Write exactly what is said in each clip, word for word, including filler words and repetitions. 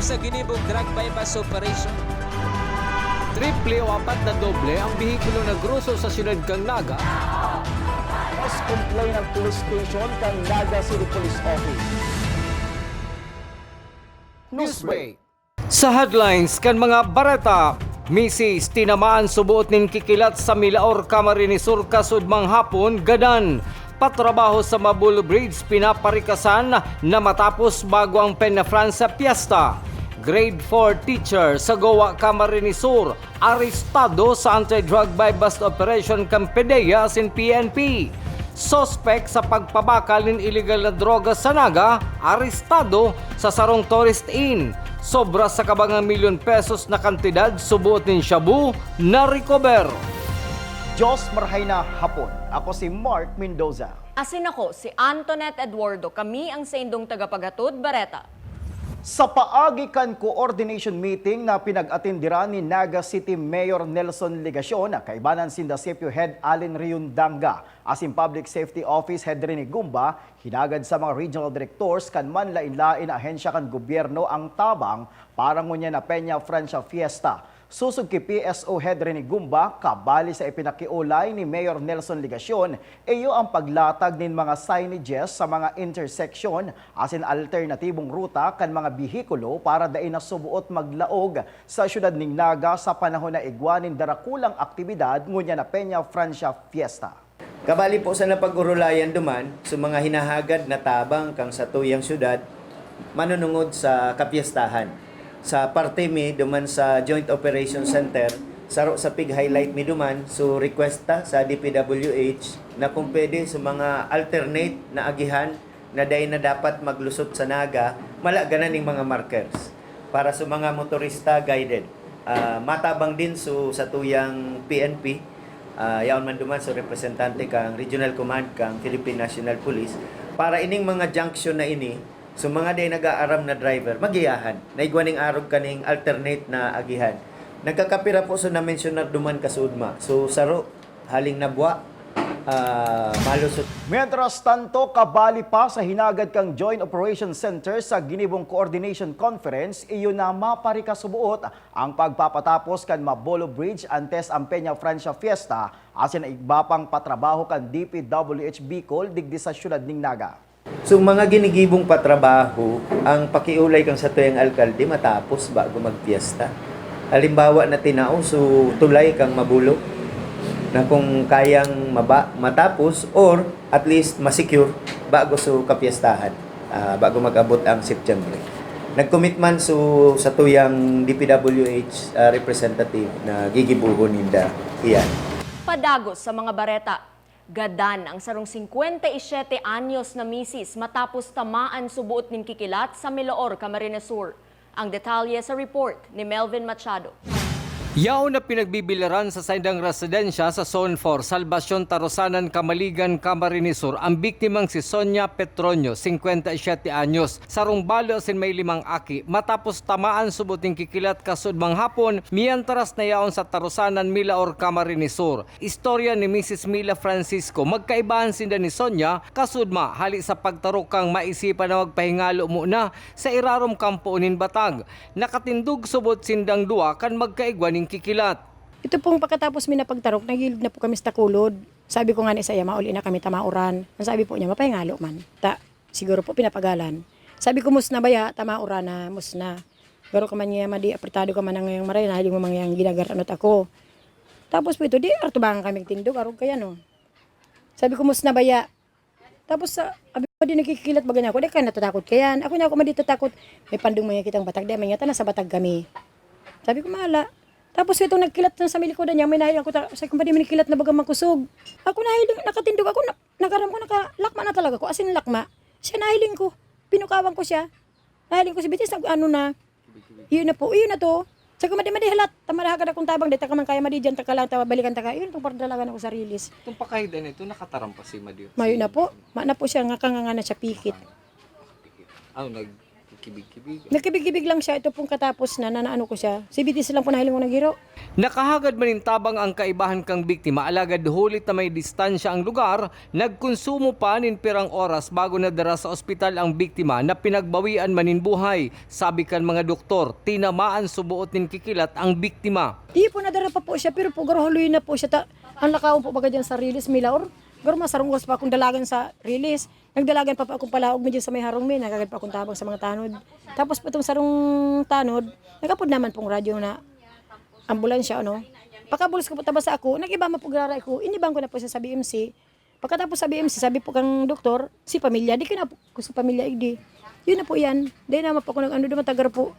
Sa ginibong drug buy-bust operation. Triple o apat na doble ang behikulo na groso sa siyudad kan Naga. Mas complain ang police station kan Naga City Police Office. Newsbreak. Sa headlines kan mga bareta, misis tinamaan suboot nin kikilat sa Milaor, Camarines Sur, kasudmang hapon, gadan. Patrabaho sa Mabulo Bridge pinaparikasan na matapos bago ang Peña Francia Fiesta. Grade four teacher sa Goa, Camarines Sur, arestado sa anti-drug buy-bust operation kan PDEA asin P N P. Suspek sa pagpabakal nin iligal na droga sa Naga, arestado sa sarong tourist inn. Sobra sa kabangang milyon pesos na kantidad suboot nin shabu na recover. Diyos marhay na hapon. Ako si Mark Mendoza. Asin ako, si Antoinette Eduardo. Kami ang saindong tagapaghatod, Bareta. Sa paagi kan coordination meeting na pinag-atenderan ni Naga City Mayor Nelson Legacion, kaibanan sinda C P O Head Allen Riondanga, asin Public Safety Office Head Rene Gumba, hinagad sa mga regional directors kan manlain-lain na ahensya kan gobyerno ang tabang para ngunyan na Peña Francia Fiesta. Sosog ki P S O Head Rene Gumba, kabali sa ipinakiolay ni Mayor Nelson Legacion, iyo ang paglatag nin mga signages sa mga intersection asin alternatibong ruta kan mga behikulo para dai na suboot maglaog sa siyudad nin Naga sa panahon na igwa nin darakulang aktibidad ngunyan na Peña Francia Fiesta. Kabali po sa napag-orolayan duman, sa mga hinahagad na tabang kan satuyang syudad, manunungod sa kapyestahan. Sa parte mi duman sa Joint Operation Center, saro sa pig-highlight mi duman, so request ta sa D P W H na kung pwede sa mga alternate na agihan na dai na dapat maglusot sa Naga, malaganan ning mga markers. Para sa mga motorista, guided. Ah, matabang din so satuyang P N P, ah, yaon man duman so representante kang Regional Command kang Philippine National Police para ining mga junction na ini, so mga dai nag-aaram na driver, magiyahan. Naigwa ning arog kaning alternate na agihan. Nagkakapira po so na-mention na duman kasudma. So saro, haling nabwa, ah, malusot. Mientras tanto, kabali pa sa hinagad kang Joint Operation Center sa ginibong Coordination Conference, iyo na maparikasuboot ang pagpapatapos kan Mabolo Bridge antes ang Peña Francia Fiesta asin ang igba pang patrabaho kan D P W H Bicol digdi sa siyudad ning Naga. So, mga ginigibong patrabaho, ang pakiulay kan satuyang alkalde matapos bago magpiyesta. Halimbawa na tinao, so tulay kang Mabolo na kung kayang maba, matapos or at least masecure bago so kapiyestahan, ah, bago mag-abot ang September. Nag-commit man so satuyang D P W H, ah, representative na gigibohon ninda iyan. Padagos sa mga bareta. Gadan ang sarong singkwenta y siyete anyos na misis matapos tamaan suboot nin kikilat sa Milaor, Camarines Sur. Ang detalye sa report ni Melvin Machado. Yaon na pinagbibilaran sa saindang residensya sa Zone four, Salvacion, Tarosanan, Camaligan, Camarines Sur, ang biktimang si Sonia Petronio, singkwenta y siyete anyos, sarong balo asin may limang aki, matapos tamaan suboot nin kikilat kasudmang hapon, mientras na yaon sa Tarosanan, Milaor, Camarines Sur. Istorya ni Misis Mila Francisco, magkaibahan sinda ni Sonia, kasudma, hali sa pagtarok kang maisipan na magpahingalo muna sa irarom kan poon nin batag. Nakatindog subot sindang duwa kan magkaigwa nin kikilat. Ito pong pagkatapos mi na pagtarok, nagilid na po kami sa takulod. Sabi ko nga ni sa iya, "Mauli na kami, tamauran." Ang sabi po niya, "Mapahingalo man." Ta, siguro po pinapagalan. Sabi ko, "Mus na baya, tamauran na, mus na." Garo ka man niya, madi, apretado ka man ang iyang maray, nahiling mo mangyang ginagar, ano't ako. Tapos po ito, di, artubangan kami tindog, arog kaya no. Sabi ko, "Mus na baya." Tapos sa, abi ko, "Di nagkikilat ba ganyan ako? Di ka natatakot ka yan." Ako niya ako, "Madi tatakot. May pandong mga kitang batag, di man yata nasa batag kami." Sabi ko, "Mala." Tapos itong nagkilat na sa may likodan niya, may nahiling ako, ta-, sabi ko, "Madi, may nagkilat na bagang makusog." Ako nahiling, nakatindog ako, na, nagaram ko, nakalakma na talaga ko, as in lakma. Siya nahiling ko, pinukawan ko siya. Nahiling ko si Bitis, nag-ano na. Yun na po, yun na to. Sabi ko, "Madi, madi, halat, tamara ka na kung tabang, di ta ka man kaya, madi, dyan ta ka lang, ta, balikan ta ka." Yun, itong pardalagan ako sa rilis. Itong pakahidan ito, nakatarampas si Madi. Mayo na po. Ma na po siya, nga kanganga na siya pikit. Ano, nag... Nagkibig-kibig lang siya. Ito pong katapos na, na, na ano ko siya. Si B T C lang po nahiling ko naghiro. Nakahagad man nin tabang ang kaibahan kang biktima, alagad huli ta may distansya ang lugar, nagkonsumo pa nin pirang oras bago nadara sa ospital ang biktima na pinagbawian man nin buhay. Sabi kan mga doktor, tinamaan suboot nin kikilat ang biktima. Iyo po, nadara pa po siya, pero po, garo haloy na po siya. Ta, ang lakaw po baga dyan sa rilis, may laor. Garo masarong oras pa akong dalagan sa rilis. Nagdalagan pa po akong palaog medyo sa may harong mi, nagagad pa akong tabang sa mga tanod. Tapos po itong sarong tanod, nagapod naman pong radyo na ambulansya, ano. Pagkabulos ko po tabas ako, nag-iba man po graray ko, inibang ko na po siya sa B M C. Pagkatapos sa B M C, sabi po kang doktor, "Si pamilya, di ka na po si pamilya, igdi." Yun na po yan. Di naman po ako nag-ano, duman tagar po.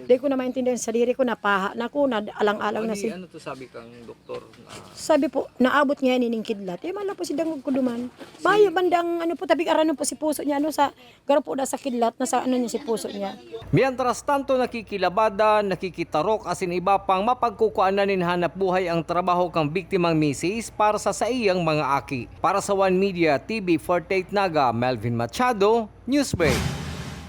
Di ko na maintindihan sa diri ko, napaha na ko, na alang-alang na Ano, si ano to sabi kang doktor na Sabi po, naabot niya yan ining kidlat. Eh, mala po si dangog ko duman. Mayo bandang, ano po, tabig aranon po si puso niya, ano, sa, garo po na sa kidlat, na sa ano niya, si puso niya. Mientras tanto, nakikilabada, nakikitarok, asin iba pang mapagkukuanan nin hanap buhay ang trabaho kang biktimang misis para sa saiyang mga aki. Para sa One Media, T V forty-eight Naga, Melvin Machado, Newsbreak.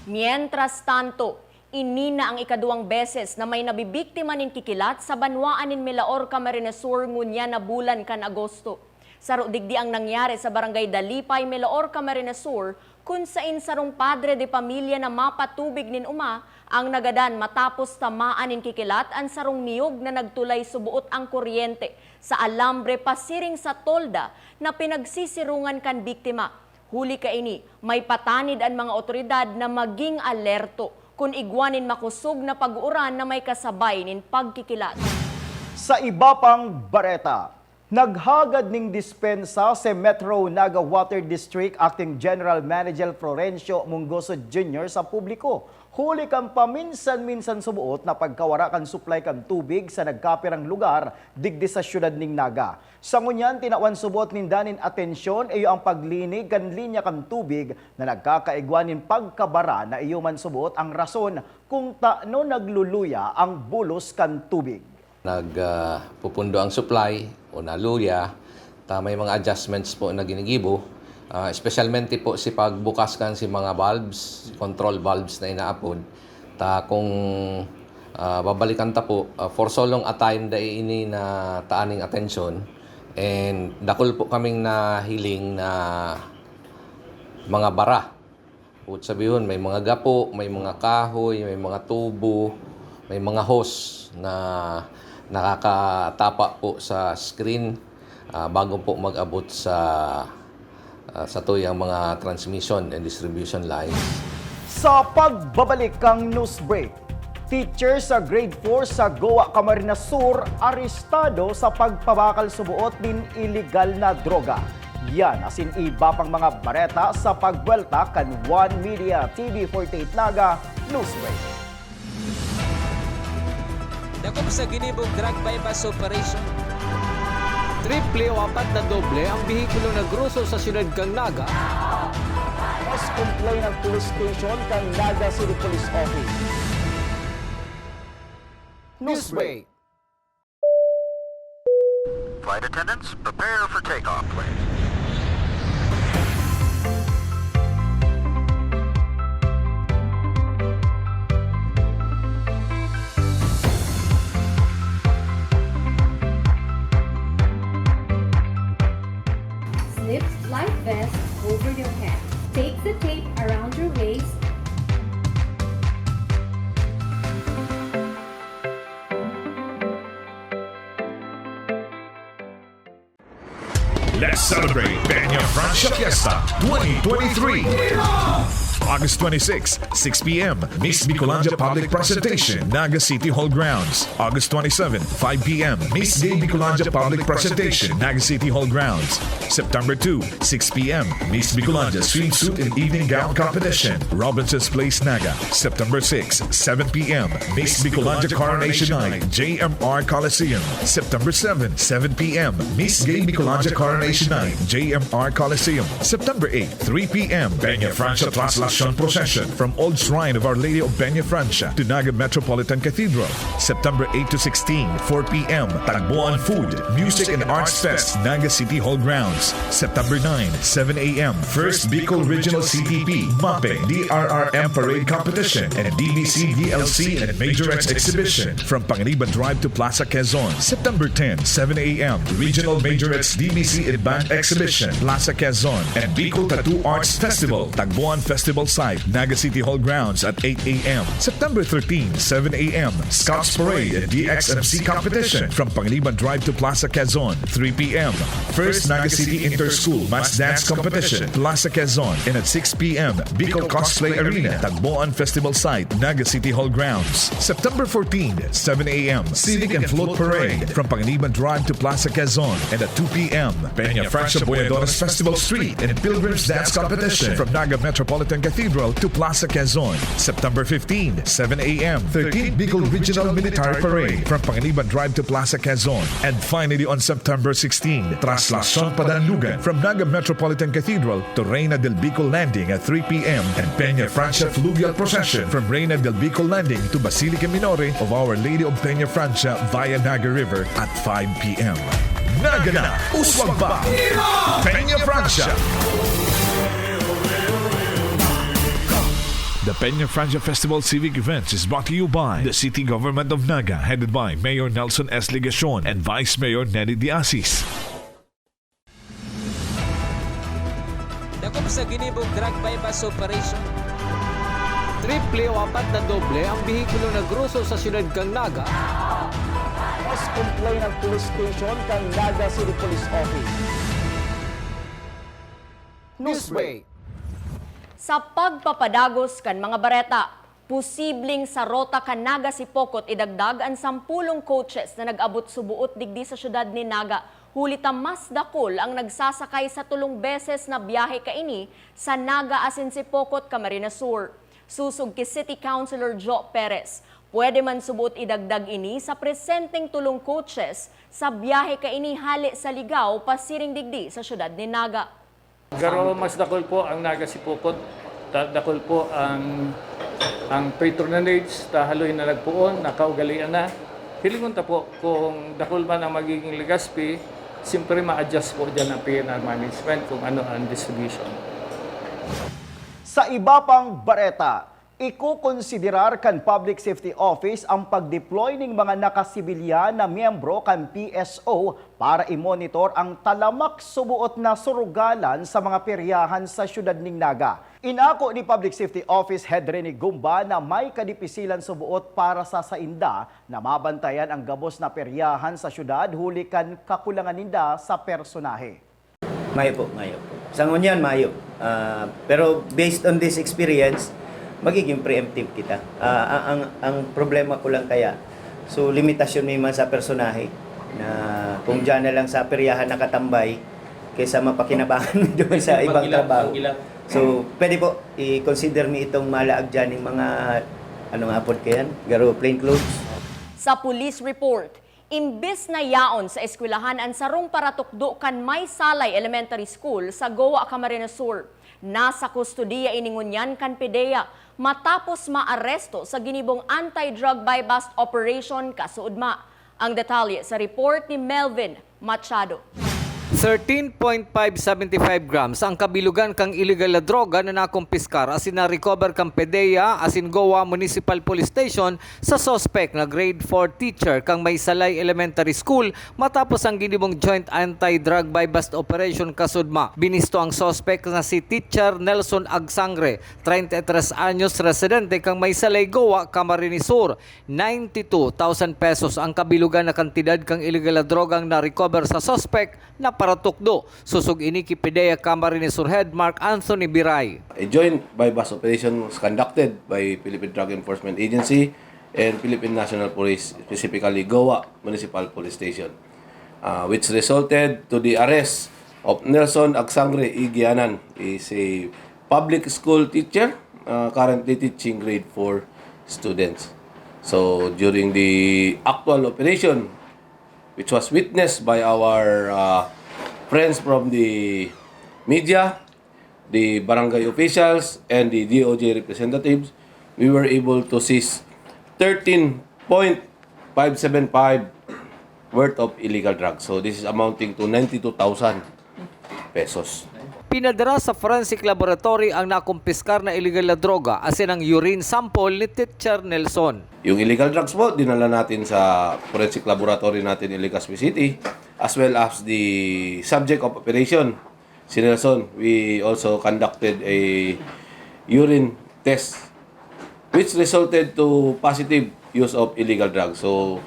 Mientras tanto, ini na ang ikaduwang beses na may nabibiktima nin kikilat sa banwaan nin Milaor, Camarines Sur, ngunyan na bulan kan Agosto. Saro digdi ang nangyari sa Barangay Dalipay, Milaor, Camarines Sur, kun sain sarong padre de pamilya na mapatubig nin oma ang nagadan matapos tamaan nin kikilat an sarong niyog na nagtulay suboot ang kuryente sa alambre pasiring sa tolda na pinagsisirungan kan biktima. Huli kaini, may patanid an mga otoridad na maging alerto kun igwa nin makosog na pag-uuran na may kasabay nin pagkikilat. Sa iba pang bareta, naghagad ning dispensa si Metro Naga Water District Acting General Manager Florencio Mongoso Junior sa publiko, huli kan paminsan-minsan suboot na pagkawara kan supply kan tubig sa nagkapirang lugar digdi sa siyudad ning Naga. Sa ngunyan, tinawan suboot ninda nin atensyon iyo ang paglinig kan linya kan tubig na nagkakaigwa nin pagkabara na iyo man suboot ang rason kung tano nagluluya ang bulos kan tubig. Nag, ah, pupundo ang supply o naluya, ta may mga adjustments po na ginigibo, ah, espesyalmente po si pagbukas kan si mga valves, control valves na inaapod. Ta kung, ah, babalikan ta po, ah, for so long a time dai ini na taaning atensyon, and dakul po kaming nahiling na mga bara. Buot sabihon, may mga gapo, may mga kahoy, may mga tubo, may mga hose na nakakatapa po sa screen, ah, bago po mag-abot sa, ah, satuyang mga transmission and distribution lines. Sa pagbabalik kang news break, teacher sa grade four sa Goa, Camarines Sur, arestado sa pagpabakal suboot nin iligal na droga. Yan asin iba pang mga bareta sa pagbuwelta kan One Media T V forty-eight Naga News Break. Dakop sa ginibong drug buy-bust operation. Triple o apat na doble ang behikulo na groso sa siyudad kan Naga. Mas complaint ang police station kan Naga City Police Office. Newsbreak. Flight attendants, prepare for takeoff, please. Slip life vest over your head. Take the tape around your waist. Let's celebrate Peña Francia Fiesta twenty twenty-three. August twenty-six, six p.m., Miss Bicolandia Public Presentation, Naga City Hall Grounds. August twenty-seven, five p.m., Miss Gay Bicolandia Public Presentation, Naga City Hall Grounds. September two, six p.m., Miss Bicolandia Swimsuit and Evening Gown Competition, Robinson's Place, Naga. September six, seven p.m., Miss Bicolandia Coronation Night, J M R Coliseum. September seven, seven p.m., Miss Gay Bicolandia Coronation Night, J M R Coliseum. September eight, three p.m., Peña Francia Traslacion Procession from Old Shrine of Our Lady of Peña Francia to Naga Metropolitan Cathedral, September eight to sixteen, four p m. Tagboan Food, Music and Arts Fest, Naga City Hall grounds, September nine, seven a m. First Bicol Regional C T P, Mapping, D R R M Parade Competition, and D B C D L C and Majorettes Exhibition from Panganiban Drive to Plaza Quezon, September ten, seven a m. Regional Majorettes D B C and Band Exhibition, Plaza Quezon, and Bicol Tattoo Arts Festival, Tagboan Festival Site, Naga City Hall grounds at eight a m. September thirteen, seven a m. Scouts Parade and D X M C Competition from Panganiban Drive to Plaza Quezon, three p m. First Naga City Inter-School Mass Dance Competition, Plaza Quezon, and at six p m, Bicol Cosplay Arena, Tagboan Festival Site, Naga City Hall grounds. September fourteen, seven a m, Civic and Float Parade from Panganiban Drive to Plaza Quezon, and at two p m, Peña Francia Boyadores Festival Street and Pilgrims Dance Competition from Naga Metropolitan Cathedral to Plaza Quezon. September fifteen, seven a m, thirteenth Bicol Regional Military Parade from Panganiban Drive to Plaza Quezon. And finally, on September sixteen, Traslacion Padanlugan from Naga Metropolitan Cathedral to Reina del Bicol Landing at three p m, and Peña Francia Fluvial Procession from Reina del Bicol Landing to Basilica Minore of Our Lady of Peña Francia via Naga River at five p m. Naga na, uswag pa! Peña Francia! The Peña Francia Festival Civic Events is brought to you by the City Government of Naga, headed by Mayor Nelson S. Legacion and Vice Mayor Nelly Diasis. Dakop sa ginibong drug buy-bust operation. Triple o apat na doble ang behikulo na groso sa siyudad kan Naga. Mas complaint ang police station kan Naga City Police Office. Newsbreak. Sa pagpapadagos kan mga bareta, posibleng sa rota kan Naga Sipocot idagdag an sampulong coaches na nag-abot suboot digdi sa siyudad nin Naga, huli ta mas dakul ang nagsasakay sa tolong beses na biyahe kaini sa Naga asin Sipocot, Camarines Sur. Sosog ki City Councilor Jo Perez, pwede man suboot idagdag ini sa presenteng tolong coaches sa biyahe kaini hale sa Ligao pasiring digdi sa siyudad nin Naga. Garo mas dakul po ang Naga Sipocot. Da-, dakul po ang, ang patronage, ta haloy na nagpoon, nakaugalian na. Hilingon ta po, kung dakul man ang magiging Legazpi, siyempre ma-adjust po dyan ang P N R management kung ano ang distribution. Sa iba pang bareta, ikokonsiderar kan Public Safety Office ang pag-deploy ning mga nakasibilyan na miyembro kan P S O para i-monitor ang talamak suboot na surugalan sa mga peryahan sa siyudad ning Naga. Inako ni Public Safety Office Head Rene Gumba na may kadipisilan suboot para sa sainda na mabantayan ang gabos na peryahan sa siyudad huli kan kakulangan ninda sa personahe. Mayo po, mayo po. Sa ngunyan, mayo. Ah, pero based on this experience, magiging preemptive kita. Ah, ang, ang, ang problema ko lang kaya, so limitasyon may man sa personahe na kung diyan na lang sa peryahan nakatambay kaysa mapakinabangan doon sa ibang trabaho. So, pwede po, i-consider mi itong malaag dyan yung mga, ano nga po kayan, garo plain clothes. Sa police report, imbes na yaon sa eskwelahan an sarong paratukdo kan Maysalay Elementary School sa Goa, Camarines Sur, nasa kustodiya ini ngunyan kan PDEA matapos maaresto sa ginibong anti-drug buy-bust operation kasuodma. Ang detalye sa report ni Melvin Machado. Thirteen point five seventy five grams ang kabilugan kan illegal na droga na nakumpiskar asin na-recover kan PDEA asin Goa Municipal Police Station sa suspek na grade four teacher kan Maysalay Elementary School matapos ang ginibong joint anti-drug buy-bust operation kasuodma. Binisto ang suspek na si Teacher Nelson Agsangre, treinta y tres anyos, residente kan Maysalay, Goa, Camarines Sur. Ninety-two thousand pesos ang kabilugan na kantidad kan illegal na drogang na-recover sa suspek na paratukdo. Sosog ini ki PDEA Camarines Sur Head Mark Anthony Biray. A joint buy-bust operation was conducted by Philippine Drug Enforcement Agency and Philippine National Police, specifically Goa Municipal Police Station, uh, which resulted to the arrest of Nelson Agsangre Igianan, is a public school teacher, uh, currently teaching grade four students. So, during the actual operation, which was witnessed by our, uh, friends from the media, the barangay officials and the D O J representatives, we were able to seize thirteen point five seven five worth of illegal drugs. So this is amounting to ninety-two thousand pesos. Pinadara sa forensic laboratory ang nakumpiskar na illegal na droga asin ang urine sample ni Teacher Nelson. Yung illegal drugs po, dinala natin sa forensic laboratory natin in Legazpi City, as well as the subject of operation, si Nelson. We also conducted a urine test which resulted to positive use of illegal drugs. So,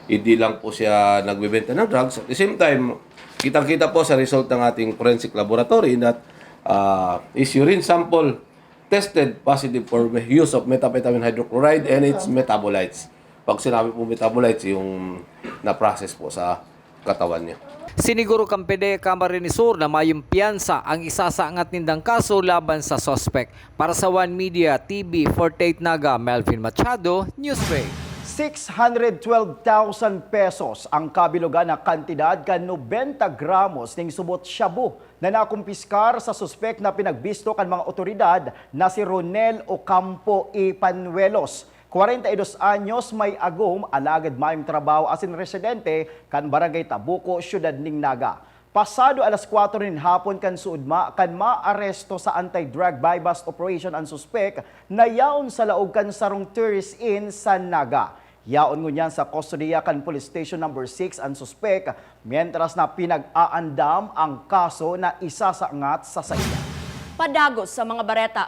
hindi lang po siya nagbebenta ng drugs. At the same time, kitang-kita po sa result ng ating forensic laboratory that uh, his urine sample tested positive for use of methamphetamine hydrochloride and its metabolites. Pag sinabi po metabolites, yung na-process po sa katawan niya. Siniguro kan PDEA Camarines Sur na mayong piyansa ang isasangat nindang kaso laban sa suspek. Para sa One Media T V forty-eight Naga, Melvin Machado, Newsbreak. Six hundred twelve thousand pesos ang kabilugan na kantidad kan nobenta gramos ning subot shabu na nakumpiskar sa suspek na pinagbisto kan mga otoridad na si Ronel Ocampo y Panuelos. Kwarenta y dos anyos, may agom, alagad mayong trabaho asin residente kan Barangay Tabuco, Siyudad nin Naga. Pasado alas kwatro nin hapon kan suodma kan maaresto sa anti-drug buy-bust operation an suspek na yaon sa laog kan sarong tourist inn sa Naga. Yaon ngunyan sa kustodiya kan Police Station Number six an suspek, mientras na pinag-aandam ang kaso na isasangat sa saiya. Padagos sa mga bareta.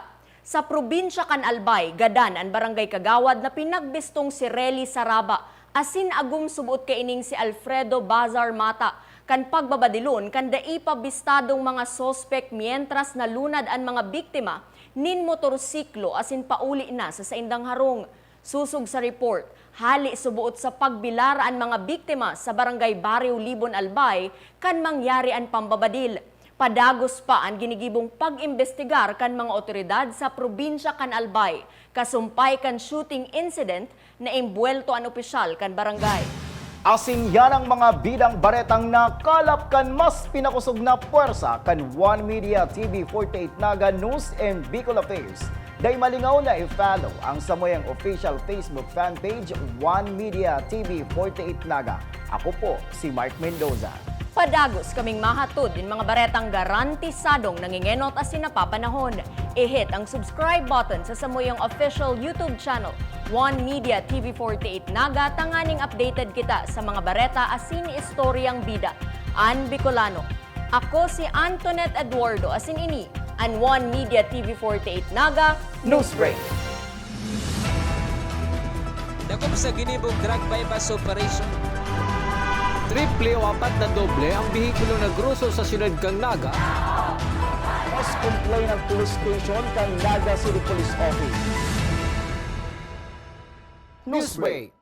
Sa probinsya kan Albay, gadan an barangay kagawad na pinagbistong si Relly Saraba, asin agom suboot kaining si Alfredo Bazar Mata, kan pagbabadilon kan dai pa bistadong mga suspek mientras nalunad an mga biktima nin motorsiklo asin pauli na sa saindang harong. Sosog sa report, hali suboot sa pagbilara an mga biktima sa Barangay Barrio Libon, Albay, kan mangyari an pambabadil. Padagos pa an ginigibong pag-imbestigar kan mga otoridad sa probinsya kan Albay, kasumpay kan shooting incident na imbuwelto an opisyal kan barangay. Asin yan ang mga bidang baretang nakalap kan mas pinakosog na pwersa kan One Media T V forty-eight Naga News and Bicol Affairs. Dai malingaw na i-follow ang samuyang official Facebook fan page, One Media T V forty-eight Naga. Ako po si Mark Mendoza. Padagos kaming mahatod nin mga baretang garantisadong nangingenot asin napapanahon. I-hit ang subscribe button sa samuyang official YouTube channel, One Media T V forty-eight Naga, tanganing updated kita sa mga bareta asin istoryang bida. An Bicolano. Ako si Antoinette Eduardo, asin ini an One Media T V forty-eight Naga Newsbreak. Dakop sa ginibong drug buy-bust operation. Triple o apat na doble ang behikulo na groso sa siyudad kan Naga. Mas complain ang police station kan Naga City Police Office. Newsbreak.